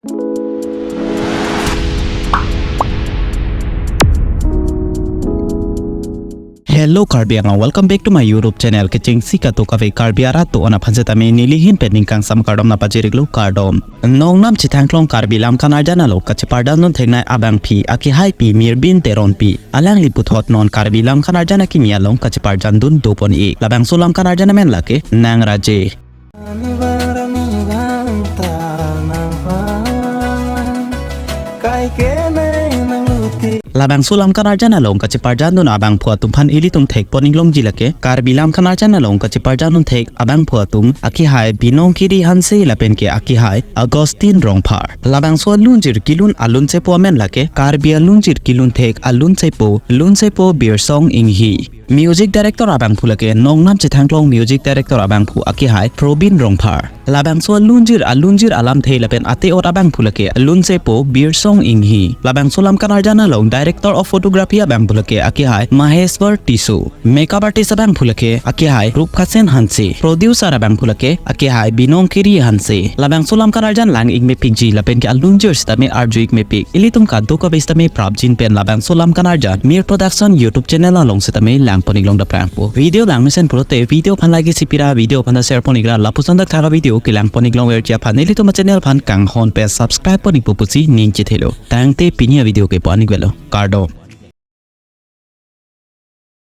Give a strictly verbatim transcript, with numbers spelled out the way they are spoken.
Hello Karbi Anglong, welcome back to my YouTube channel. Kechengsi kadokave Karbi arat atum aphan setame nelihin pen ning kangsam kardom nangpajir-iklo, kardom. Nongnam chethangklong Karbi Lamkan Arjan along kacheparjan dun theknei abangpi akehaipi Mirbin Teronpi. Alangli puthot non Karbi Lamkan Arjan akimi along kacheparjan dun dopon-ik. Labangso Lamkan Arjan amen lake Nang Raje. Labangso Lamkan Arjan along kacheparjan dun abangphu atum aphan ilitum thekpon-ik longji lake, Karbi Lamkan Arjan along kacheparjan dun thek abangphu atum akehai Binong Kiri Hanse lapen ke akehai Augustine Rongphar. Labangso alunjir kelun alunsepo amen lake Karbi alunjir kelun thek alunsepo, lunsepo Birsong Inghi. Music director abangphu lake Nongnam chethangklong music director abangphu akehai Probin Rongphar. Labangso alunjir alunjir alamthe lapen ate-ot abangphu lake alunsepo Birsong Inghi. Labangso Lamkan Arjan along director of photography abangphu lake akehai Maheshwar Tisso. Makeup artist abangphu lake akehai Rupkasen Hanse. Producer abangphu lake akehai Binong Kiri Hanse. Labangso Lamkan Arjan lang-ik mepikji lapen ke alunjir setame arju-ik mepik. Ilitum kadokave setame prapjin pen labangso Lamkan Arjan Mir Production YouTube channel along setame langpon-ik longdapprang po. Video langmesen pulote video aphan like isi pira, video aphan share pon-ikra, lapuson dak thaka video kelangpon-ik longverji aphan ilitum channel aphan kanghon pen subscribe pon-ikpo pusi ning chethelo. Tangte pini avideo ke pu-an-ik avelo. Kardom.